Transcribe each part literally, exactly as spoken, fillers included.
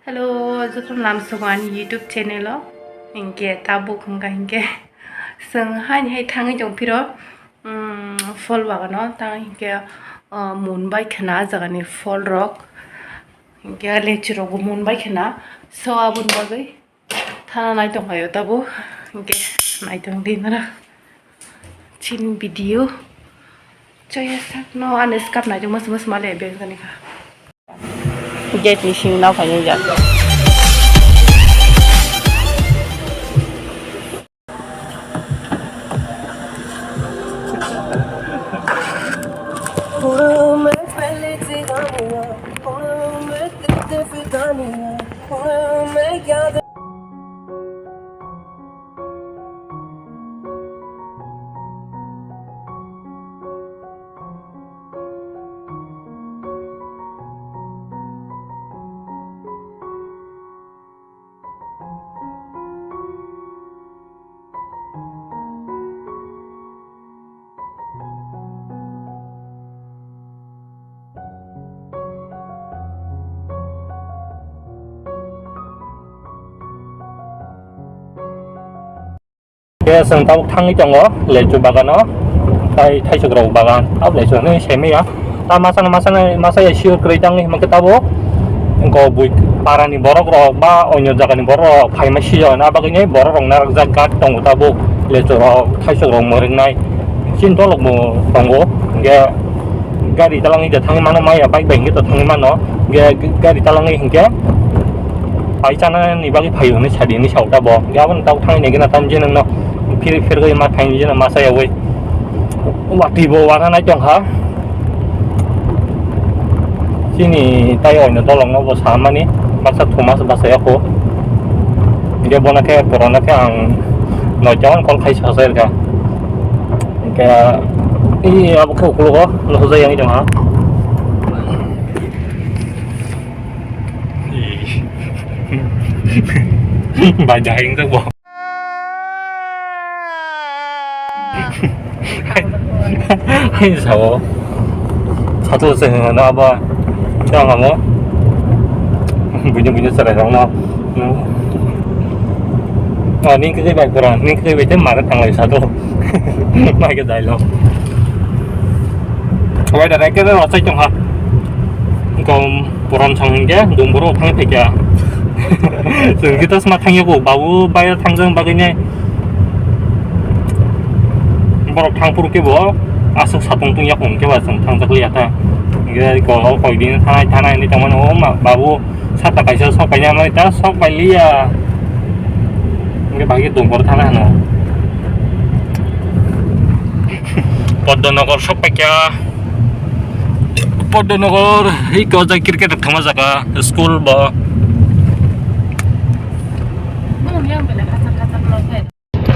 Hello, jotono lamsogo ani YouTube channel o. Hinkhe tabuk wngkha hinkhe chwng haini hai thangwi tong phiro, um, phol bagano tang hinkhe, uh, mun bai khna ah jagani phol rok. Hinkhe lechu rokbo mun bai khna. So aboni bagwi thana nai tongkhayo tabuk. Hinkhe nai tong di nara. Chini video. Choya sakno ani skap nai tong mas mas male beng jani kha. Gate ni simi nao khainai jak. Khe chwng tabuk thangwi tongo lechu bagano, tai thaisok rok bagan, abo lechu hinwi saimaya. Ta masano masano masa ya sure kwrwi tangwi hwnba khe tabuk wngkha bui parani borok rok ba onyo jagani borok rok phaima sijak na bagwini borok rok narwkjak guard tongo tabuk lechu rok thaisok rok mwrwknai chini dolok bo tongo. Hinkhe gari talangwi da thangwi mano maya bike bai hinkhe to thangwi mano. Hinkhe gari talangwi hinkhe pai chanani bagwi phaio hinwi sadi hinwi sao tabuk. Hinkhe aboni tabuk thangwi naikhe na tamjani nokno phir phirwi ma thainwi jana masa yaui watwi bo wana nai tongkha. Chini tai oino dolongno bo samani baksa thuma se basa yako. Hinkhe bono khe purana khe ang noita on call khai sasa rwkha. Hinkhe i abo khe ukologo nukhujak yang tongha. Bai jahing tak bo. Hai sao. Satu se na ba. Yang amo. Bunya bunya serai rong no. Ah, ning kiri bai kurang, ning kiri bai te mara tanglai satu. Mai ke dai lo. Wai da rai ke da rosai tong ha. Kom Poron song hingke, dum borok thang thekya. Chwng khe tasma thangya bo, babu bayar thangjak bagwi nai. Borok thang phuru khe bo, aswk satung tungya hwn khe ba chwng thangjak liya ta. Hingke ko, o koi din thanai, thanai hinwi tongmani, o ma, babu sata kaisa sok paina mani ta, sok pai liya. Hingke bagwi dum borok thana hano. Poddonogor sok paikha. Poddonogor, hei, ko jai cricket thangma jaga, school bo.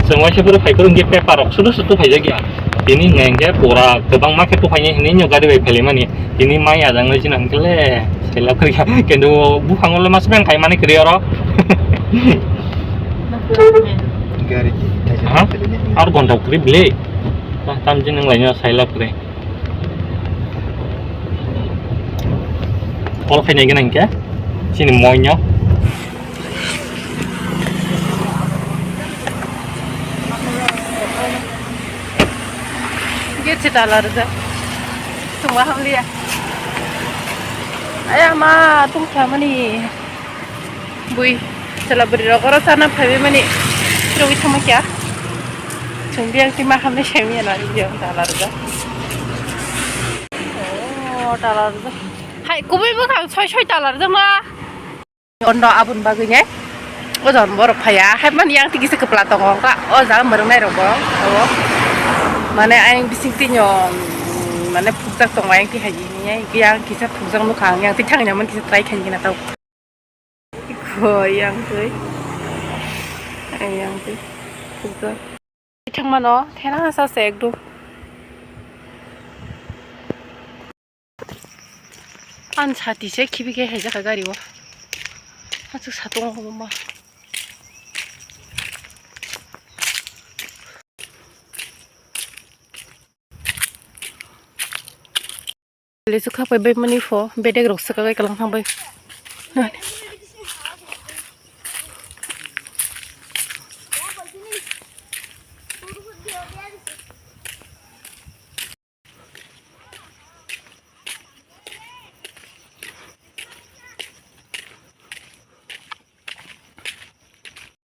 Chwng waisa phuru phai phuru hingke paper rok sudu sudu phaijakya. Tini hingke pura kwbangma khe tuhaini hinwi nw gari bai phailaimani. Tini mai ajang nai jina hingke le selap khe kintu buphango le mas beng khaimani kwrwi oro. Gari. Ha? Ar gonta kwrwi bile. Tam jin nang laino selap kwrwi. Call khainai gwnang khe chini moino. Gate se tala rijak. Tungma hamliya. Aya ma tungkha mani. Bui, chwla bwrwi rok oro chana phaiwi mani rwgwi thangma kya. Chwng biyang twi ma hamnai saimanya na biyang tala rwjak. Oh, tala rwjak. Hai, kubui bwkhang soi soi tala rwjak na. Ondo aboni bagwi ne. O jon borok phaiya, hai mani yang tigi se kwpla tongo wngkha. O jaga mwrwknai rok bo. Abo. Mane ayang bising twi nw, mm, mane phukjak tongo ayang twi hai. Yang kisa phukjak nukha ang, yang twi thangwi nang mani kisa try khaini na tau. Hoi, yang twi. Yang twi. Thangmano, thena sa se ekdom. An sati se khibi khe hai jaka gari o. Aswk satung o ma. Lesu kha pai bai mani pho, bedek rok swka bai kalang thang bai.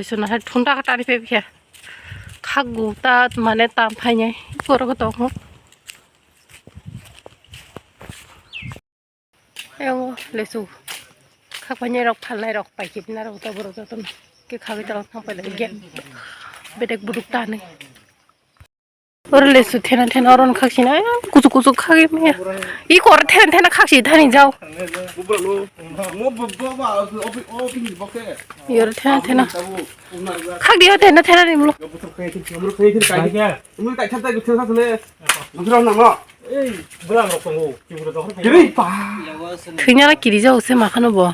Suna hai thunda ka tani pe bikhe. Khakgu ta mane tam phainai. Koro ko tong. Ewo lesu. Khak phainai rok phalnai rok paikit na rok ta borok joton. Ke khagwi ta thang pai lai ge. Bedek buduk ta ni. Oro lesu thena thena oro khak sina. Kuchuk kuchuk khagwi maya. I kor thena thena khak si thani jao. Yor thena thena. Khak diyo thena thena ni mulo. Thwina la kiri jao se makhano bo.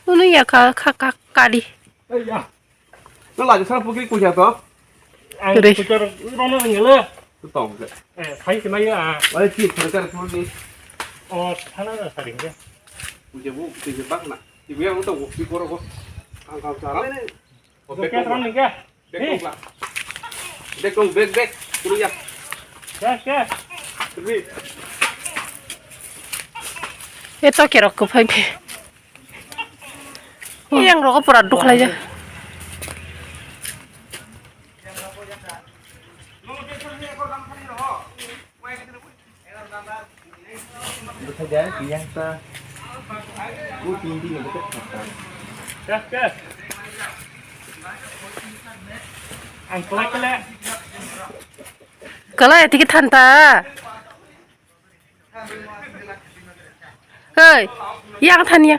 Unu ya ka ka ka kari. Nang lagi sana pukri kuya to. Ang Re. Kuchar rono ngela. Tu tong ke. Eh, khai ke mai a. Wala ki phara kar phone ni. Oh, thana na sari ke. Kuya bu kuya bak na. Ibu yang udah waktu koro ko. Ang kau cara. Oke, ron ni ke. Bek kong la. Bek kong, bek, bek. Kuya. Ke, ke. Terbi. Eto kerok ko phai phe. Yang rok pura duk lai ja. Ang kelak kelak. Kalau ya tiket thanta. Hei, yang thani ya.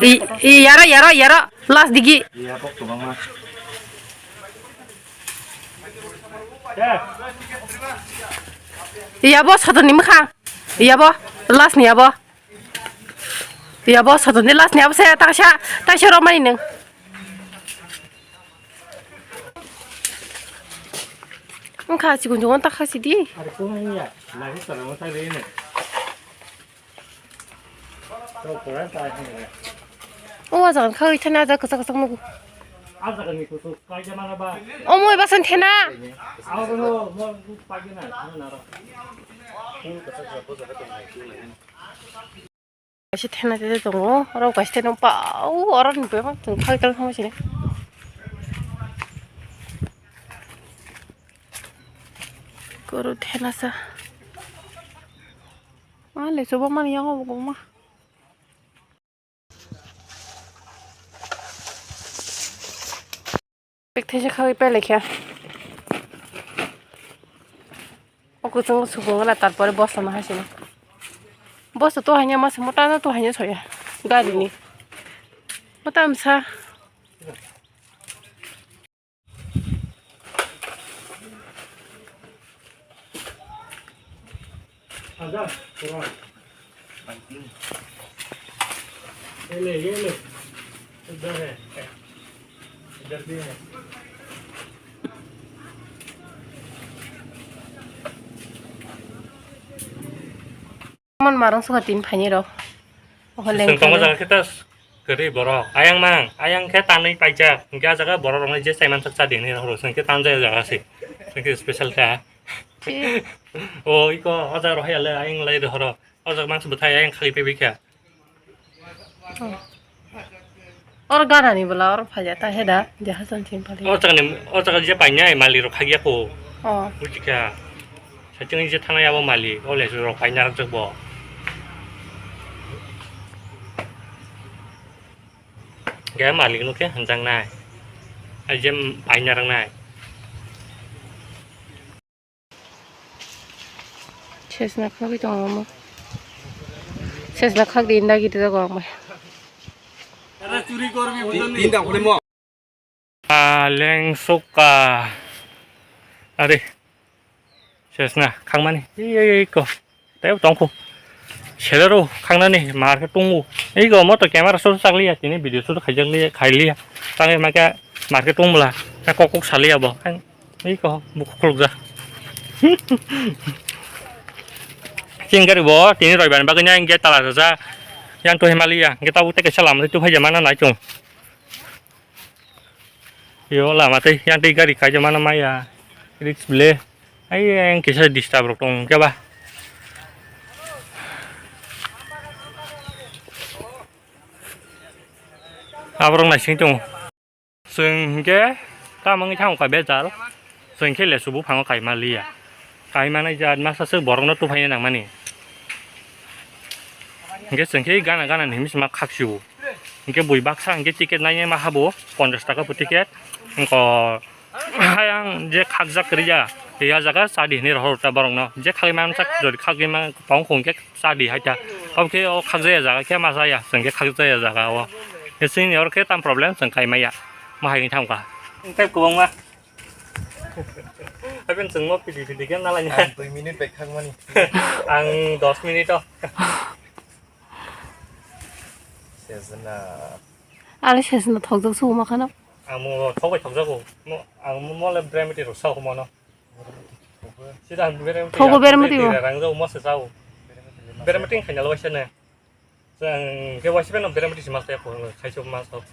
I, i, yara, yara, yara. Last digi. Iya, kok tubang mas. Iya, bo, sotoni mukha. Iya, bo, last ni, iya, bo. Iya, bo, sotoni last ni, abo saya, taksa, taksa romani neng. Wngkha, sikon jokon takha sidi. Ari kung ya, lagi sarang tak ini. O jaga kha ithana aja kwchak kwchak nugo. Omo eba san thena. Kaisa thena tete tongo, oro kaisa thena pau oro ni bebak chwng khagwi tongma sini. Koro thena sa. Ma le chubo mani yango bo ma. Bek these khawi pele khe. O kuchung sukung la tarpore bosta ma hasini. Bosta to hanya mas mota na to hanya soya. Gari ni. Mota amsa. आजा, पूरा। ये ले, ये ले। इधर है। इधर भी है। Mon marong sukha tin phaini rok. Oho leng tongma kale. Jaga kita Kwrwi borok. Ayang mang, ayang khe tanwi paijak. Hwnkhe ah jaga borok rokni je chaiman sak cha di hinwi horo. Hwnkhe tanjak jaga se. Hwnkhe special kha. Chi. O iko o jaga rohai ale ayang lai rohoro. O jaga mangsa bwthai ayang khali paibai kha. Oh. Or ganani bwla or phaja ta heda. Jaha chan chin phali. O jaga ni, o jaga je painai mali rok khagya ko. Oh. Buji kha. Saichung je thangna abo mali, o le rok paina rok bo. Ge malik no khe hanjang nai. Ai je paina rang nai. Sesna khagwi tongo mo. Sesna khagwi inda gidi jago ang bai. Tin, tin dang khulimo. Ah, leng sukha. Are. Sesna khangmani. Ei, ei, ei, ko. Tei tongkhu. Selero khangnani mar khe tungo. Ei go moto camera shoot chakliya tini video shoot khaijakliya khailiya. Tangwi makhe mar khe tungmla. Ta kok kok saliya bo. Ei ko buk khulukja. Ching gari bo tini roibar bagwi na engke tala jaja. Yang to himaliya. Engke tabuk tei kaisa lama tei tu phaija mana nai chung. Yo lama tei yang tei gari kaijak mano maya risk bile ai yang kisa disturb rok tong khe ba. Aborok naising tongo. Chwng hinkhe tamo wngwi thango kha bejal. Chwng khe lesu buphango kaima liya. Kaima nai jat masa swk borokno tuphaina nangmani. Hinkhe chwng khe gana gana ni hinwi sima khak sio. Hinkhe bui baksa hinkhe ticket naina ma habo ponchash taka bo ticket. Wngkha Hai ang je khakjak kwrwi ya, ya jaga cha di hinwi rohor ta borok no. Je khagwi man sak jodi khagwi man tong khong khe cha di hai ta. Obo khe o khakjaya jaga khe ma cha ya, chwng khe khakjaya jaga o. Khe chini oro khe tam problem chwng kai maya. Ma hai wng thang kha. Tei kwbangma. Abin chwng mo pidi pidi khe nalai. Ang dui minute bai khakmani. Ang dos minute o. Sejna. Ani sejna thokjak sugo ma khano. Ang mo thok bai thokjago. Mo, ang mo le bremiti rok sao mo no. Sida ang bremiti. Thogo ya, bremiti bremiti bo. Rang jago mo se sao. Bremiti khaina lo waisa ne. Ang ke waisa no bremiti si mas ya ko khaiso mas sao.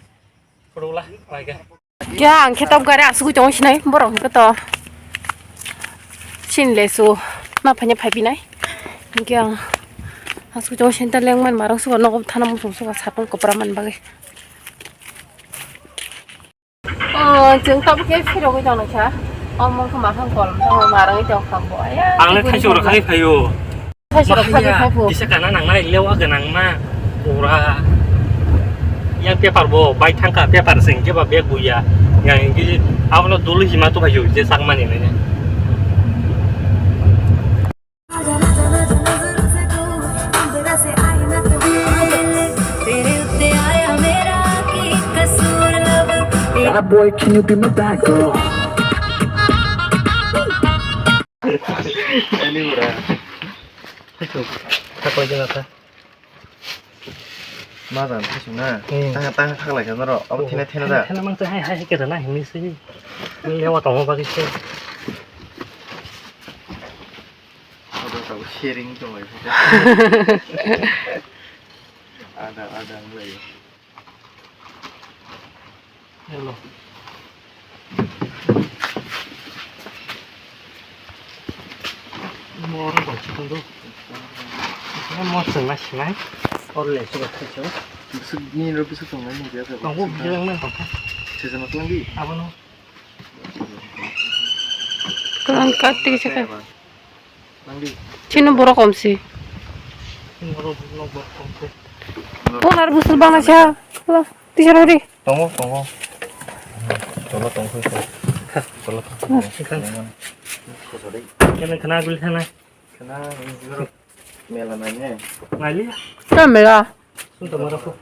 Photo la, pai ke. Kya ang khe tok gari asugwi tongo sinai borok hwnkhe to. Sin lesu ma phanya phai pinai. Kya ang asugwi tongo sinta lengman marang suka nogo thana musung suka sakung kopra man bagwi. Oh, chwng tabuk khe phirogwi tongnaikha. O mungkha makhang kolom tangwi marangwi tongkha bo. Aya, ang le thaisok rok khai phaio. Thaisok rok khai phai pho. Kisa kana nangnai lewa gwnang ma. Pura. Yang paper bo bai thangkha, paper sing khe ba bag buya. Yang khe abono dulu hima to phaio je sakmani nai. That boy, can you be my bad girl? Ani ura. Thaichuk, tha koi jana tha. Ma jan thaichuk na. Hmm. Tang tang thak lai kha noro. Abo thina thina da. Thina mang hai hai ke da na hini si. Ni lewa tong ba ki se. Abo ta sharing tong lai. Ada ada lai. Hello. Mo oro bo chitung do. Mo chwng na sinai. Or le chwng thai chwng. Bisuk ni ro bisuk tong nai ni ya. Tong bo bijak nang tong. Sejana tong di. Abono. Kalan kak tigi chakha. Chini borok om si. Ponar busul bana cha. Tisar hori. Tongo, tongo. Tolo tongkho. Tolo tongkho. Kene khana guli khana. Khana mela nai ne. Nai li. Ta mela. Sun to mara ko.